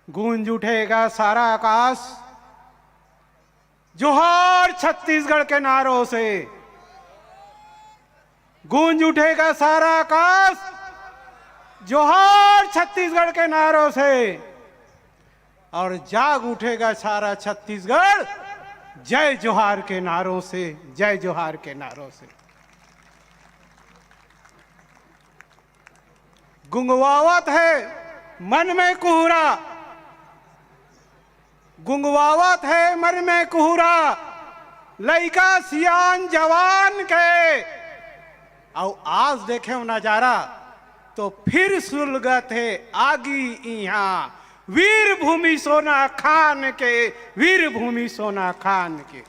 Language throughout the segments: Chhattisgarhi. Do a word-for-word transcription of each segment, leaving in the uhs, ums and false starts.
गूंज उठेगा सारा आकाश जोहार छत्तीसगढ़ के नारों से। गूंज उठेगा सारा आकाश जोहार छत्तीसगढ़ के नारों से, और जाग उठेगा सारा छत्तीसगढ़ जय जोहार के नारों से, जय जोहार के नारों से। गुंगवावत है मन में कुहरा, गुंगवावत है मन में कुहरा, लइका सियान जवान के। अउ आज देखे नजारा तो फिर सुलगत है आगी इहाँ वीर भूमि सोना खान के, वीर भूमि सोना खान के।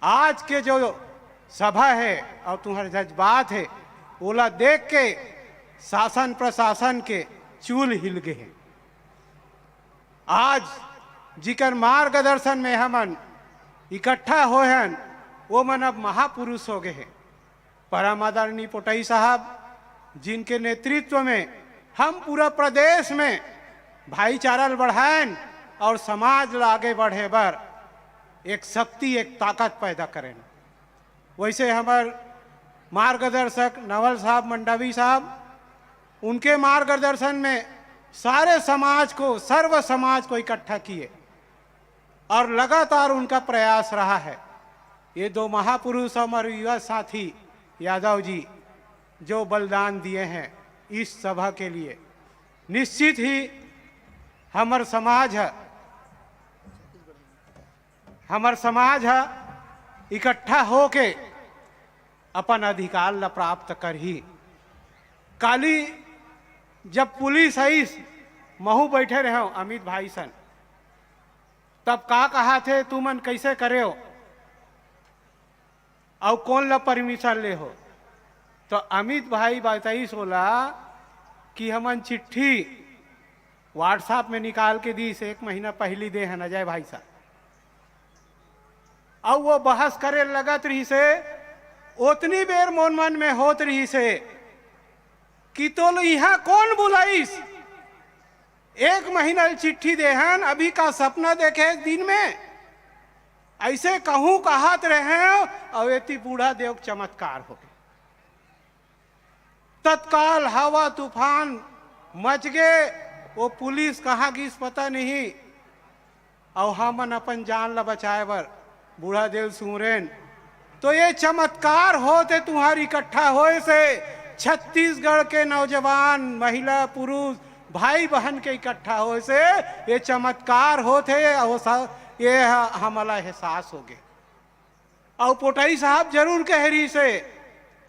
आज के जो सभा है और तुम्हारे जज्बात है, ओला देख के शासन प्रशासन के चूल हिल गए हैं। आज जिकर मार्गदर्शन में हमन इकट्ठा होए हन, वो मन अब महापुरुष हो गए हैं। परम आदरणीय पोटई साहब, जिनके नेतृत्व में हम पूरा प्रदेश में भाईचारा ल बढ़ाएन और समाज ल आगे बढ़े बर एक शक्ति, एक ताकत पैदा करेन। वैसे हमर मार्गदर्शक नवल साहब मंडावी साहब, उनके मार्गदर्शन में सारे समाज को, सर्व समाज को इकट्ठा किए और लगातार उनका प्रयास रहा है। ये दो महापुरुष, हमारे युवा साथी यादव जी, जो बलिदान दिए हैं इस सभा के लिए, निश्चित ही हमर समाज है, हमर समाज ह इकट्ठा होके अपन अधिकार ला प्राप्त करही। काली जब पुलिस आइस, महू बैठे रहे अमित भाई सन, तब का कहा थे, तुमन कैसे करे हो? अउ कोन ला परमिशन ले हो? तो अमित भाई बताइस ओला कि हमन चिट्ठी WhatsApp में निकाल के दीस, एक महीना पहली दे हन अजय भाई साहब। अउ वो बहस करे लगत रहिसे, ओतनी बेर मोन मन में होत रहिसे कि तोल इहाँ कोन बुलाइस? एक महीना ले चिट्ठी देहन, अभी का सपना देखे दिन में? ऐसे कहूँ कहत रहे हो, अउ एती बूढ़ा देव चमत्कार हो गे। तत्काल हवा तूफान मच गे, वो पुलिस कहाँ गिस पता नहीं, अउ हमन अपन जान ला बचाए बर बूढ़ा देव सुमरेन। तो ये चमत्कार होत हे तुम्हार इकट्ठा होए से, छत्तीसगढ़ के नौजवान, महिला, पुरुष, भाई बहन के इकट्ठा होए से ये चमत्कार होत हे। अउ सा-, ये ह-, हमला एहसास हो गे। अउ पोटई साहब जरूर कहे रहिसे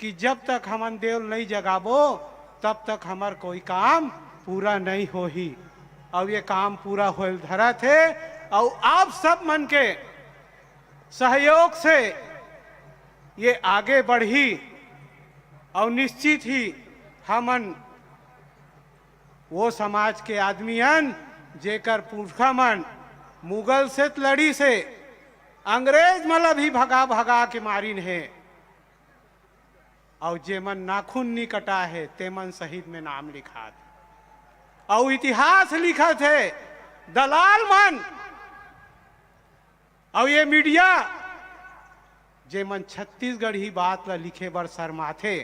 कि जब तक हमन देव ल नइ जगाबो, तब तक हमर कोई काम पूरा नइ होही। अउ ये काम पूरा होए ल धरत हे, अउ आप सब मन के सहयोग से ये आगे बढ़ही, अउ निश्चित ही हमन वो समाज के आदमी हन, जेकर पुरखा मन मुगल से त लड़िस हे, अंग्रेज मन ला भी भगा भगा के मारिन हे, अउ जेमन नाखून नी कटा हे, तेमन शहीद में नाम लिखात हे, अउ इतिहास लिखत हे दलाल मन। अउ ये मीडिया, जेमन छत्तीसगढ़ी बात ला लिखे बर शर्माथे,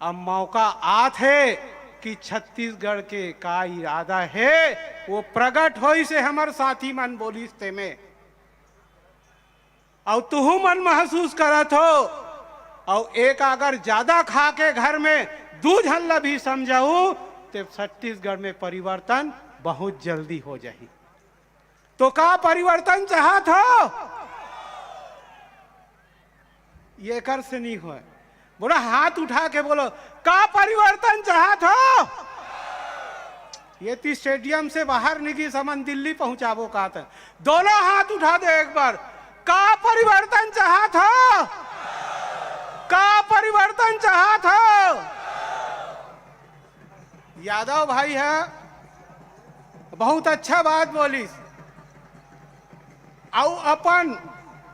अब मौका आत हे कि छत्तीसगढ़ के का इरादा हे, वो प्रगट होइस हे, हमर साथी मन बोलिस तेमे। अउ तुहू मन महसूस करत हो, अउ एक अगर ज्यादा खा के घर में दू झन ला भी समझाऊ, ते छत्तीसगढ़ में परिवर्तन बहुत जल्दी हो जाही। तो का परिवर्तन चाहत हो? ये कर से नहीं होय। बोला, हाथ उठा के बोलो, का परिवर्तन चाहत हो? ये ती स्टेडियम से बाहर निकली, समन दिल्ली पहुंचाबो का त। दोनों हाथ उठा दे एक बार। का परिवर्तन चाहत हो? का परिवर्तन चाहत हो? यादव भाई ह बहुत अच्छा बात बोलिस। अउ अपन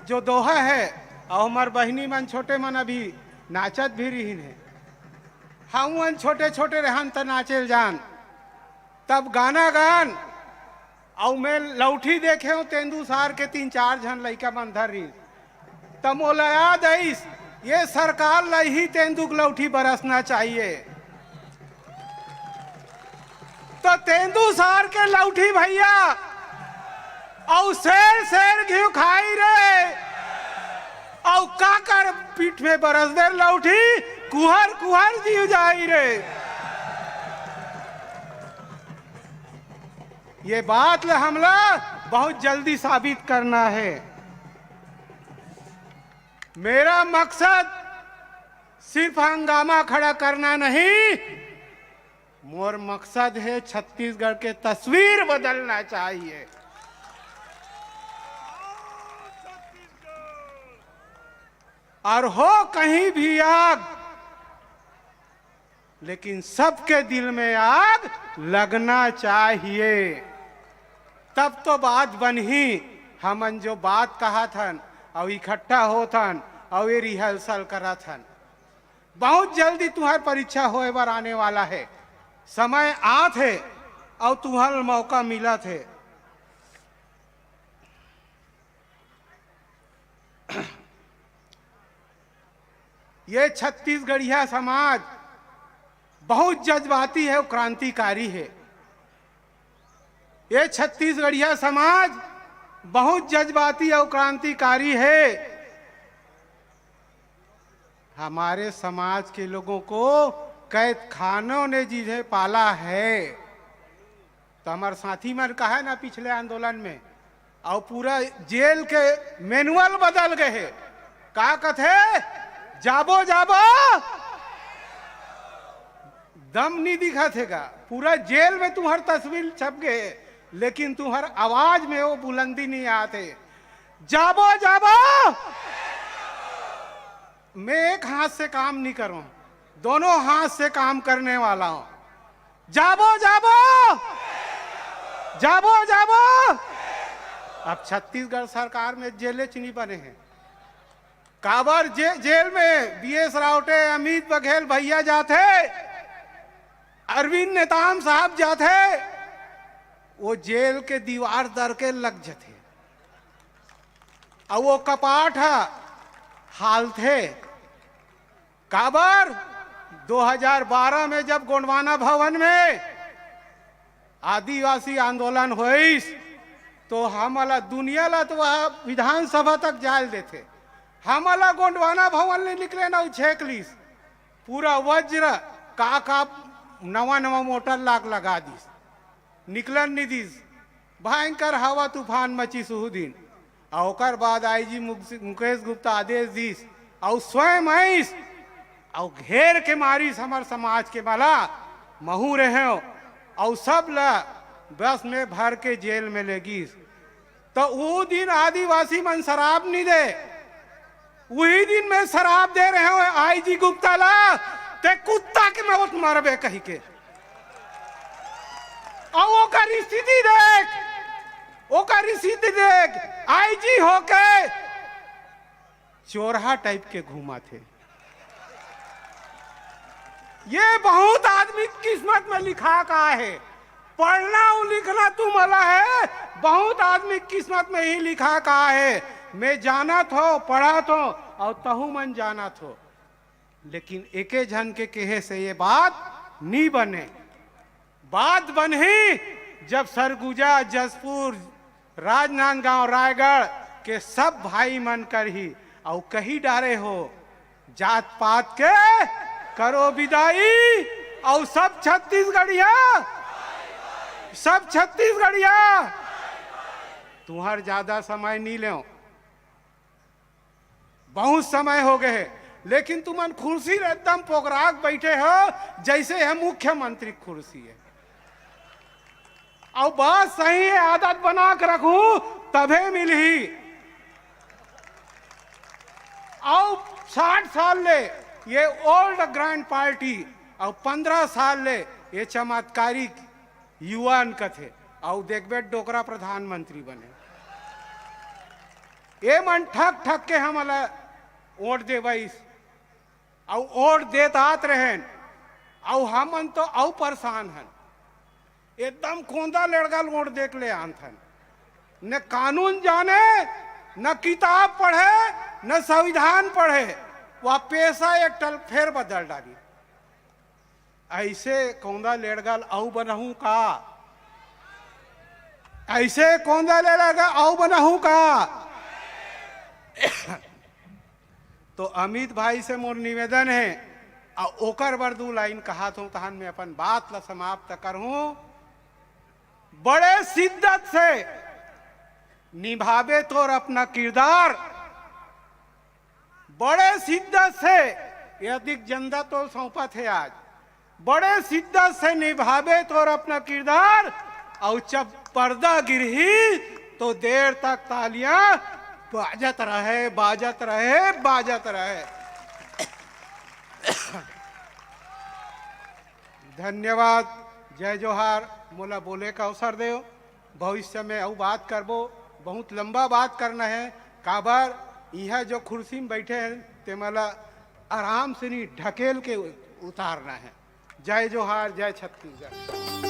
जो दोहा हे, अउ हमर बहिनी मन, छोटे मन अभी नाचत भी रहिन हे। हमन छोटे छोटे रहन त नाचे ल जान, तब गाना गान, अउ मैं लौठी देखे हूँ, तेंदू सार के तीन चार झन लइका मन धर रही, त मोला याद आइस, ये सरकार ला ही तेंदू के लौठी बरसना चाहिए। तो तेंदू सार के लौठी भैया, अउ सेर सेर घिव खाई रे, अउ काकर पीठ में बरस दे लौठी, कुहर कुहर जीव जाई रे। ये बात ल हमला बहुत जल्दी साबित करना है। मेरा मकसद सिर्फ हंगामा खड़ा करना नहीं, मोर मकसद है छत्तीसगढ़ के तस्वीर बदलना चाहिए। और हो कहीं भी आग, लेकिन सबके दिल में आग लगना चाहिए, तब तो बात बनही। हमन जो बात कहत हन, अउ इकट्ठा होत हन, अउ ये रिहर्सल करत हन, बहुत जल्दी तुम्हार परीक्षा होए बर आने वाला है। समय आत है, अउ तुम्हार मौका मिलत है। ये छत्तीसगढ़िया समाज बहुत जज्बाती है, क्रांतिकारी है। ये छत्तीसगढ़िया समाज बहुत जज्बाती और क्रांतिकारी है। हमारे समाज के लोगों को कैद खानों ने जिन्हें पाला है, तो हमारे साथी मन कहा ना पिछले आंदोलन में, और पूरा जेल के मैनुअल बदल गए हे। का कथे? जाबो, जाबो, दम नहीं दिखत हे गा। पूरा जेल में तुम्हार तस्वीर छप गए, लेकिन तुम्हार आवाज में वो बुलंदी नहीं आते। जाबो, जाबो, मैं एक हाथ से काम नहीं करूं, दोनों हाथ से काम करने वाला हूं। जाबो, जाबो, जाबो, जाबो। अब छत्तीसगढ़ सरकार में जेले च नहीं बने हैं। काबर जे-, जेल में बीएस रावटे, अमित बघेल भैया जाथे, अरविंद नेताम साहब जाथे, वो जेल के दीवार दर के लग जथे, अउ वो कपाट ह हालथे। काबर? दो हज़ार बारह में जब गोंडवाना भवन में आदिवासी आंदोलन होइस, तो हमला, दुनिया ला तो वह विधानसभा तक जायल देथे, हमला गोंडवाना भवन ले निकले न, उ छेक लीस। पूरा वज्र का का नवा नवा मोटर लाग लगा दिस, निकलन नहीं दिस। भयंकर हवा तूफान मचिस उहू दिन। अउ ओकर बाद आईजी मुक-, मुकेश गुप्ता आदेश दिस, अउ स्वयं आइस, अउ घेर के मारिस हमर समाज के मला, महू रहेव, अउ सब ला बस में भर के जेल में ले गिस। तो वो दिन आदिवासी मन शराब नहीं दे, वही दिन में शराब दे रहे हो आईजी गुप्ता ला, ते कुत्ता के मौत मरबे कही के। अउ ओकर स्थिति देख, ओकर स्थिति देख, आईजी होके चोरहा टाइप के घूमत हे। ये बहुत आदमी किस्मत में लिखा का है, पढ़ना अउ लिखना तुम वाला है, बहुत आदमी किस्मत में ही लिखा का है। मैं जानत हो, पढ़त हो, अउ तहू मन जानत हो, लेकिन एके झन के कहे से ये बात नी बने। बात बनही जब सरगुजा, जसपुर, राजनांदगांव, रायगढ़ के सब भाई मन करही अउ कही डारे हो, जात पात के करो विदाई, अउ सब छत्तीसगढ़िया, सब छत्तीसगढ़िया, तुहर ज्यादा समय नी लेव, बहुत समय हो गए हे, लेकिन तुमन कुर्सी ल एकदम पोगराक बैठे हो, जैसे हे मुख्यमंत्री कुर्सी हे। अउ बात सही हे, आदत बना के रखू, तभे मिलही। अउ साठ साल ले ये ओल्ड ग्रैंड पार्टी, अउ पंद्रह साल ले ये चमत्कारिक युवा अन कथे, अउ देखबे डोकरा प्रधानमंत्री बने। ये मन ठक ठक के हमला वोट देवइस, अउ वोट देत आत रहेन, अउ हमन तो अउ परेशान हन। एकदम कोंदा लेड़गा लोट देख ले आनथन। न कानून जाने, न किताब पढ़े, न संविधान पढ़े, वह पेशा एक टल फेर बदल डारी। ऐसे कोंदा लेड़गा ल अउ बनहूं का? ऐसे कोंदा लेड़गा ल अउ बनहूं का? तो अमित भाई से मोर निवेदन हे, अउ ओकर बर दू लाइन कहत हूं, तहन मैं अपन बात ला समाप्त करहूं। बड़े शिद्दत से निभाबे तोर अपना किरदार, बड़े शिद्दत से, ये अधिक जनता तो सौंपत हे आज, बड़े शिद्दत से निभाबे तोर अपना किरदार, अउ जब पर्दा गिरही तो देर तक तालियां बाजत रहे, बाजत रहे, बाजत रहे। धन्यवाद। जय जोहार। मोला बोले का अवसर देव। भविष्य में अउ बात करबो। बहुत लंबा बात करना हे, काबर इहाँ जो कुर्सी में बैठे हे, ते मोला आराम से नहीं, ढकेल के उतारना हे। जय जोहार, जय छत्तीसगढ़।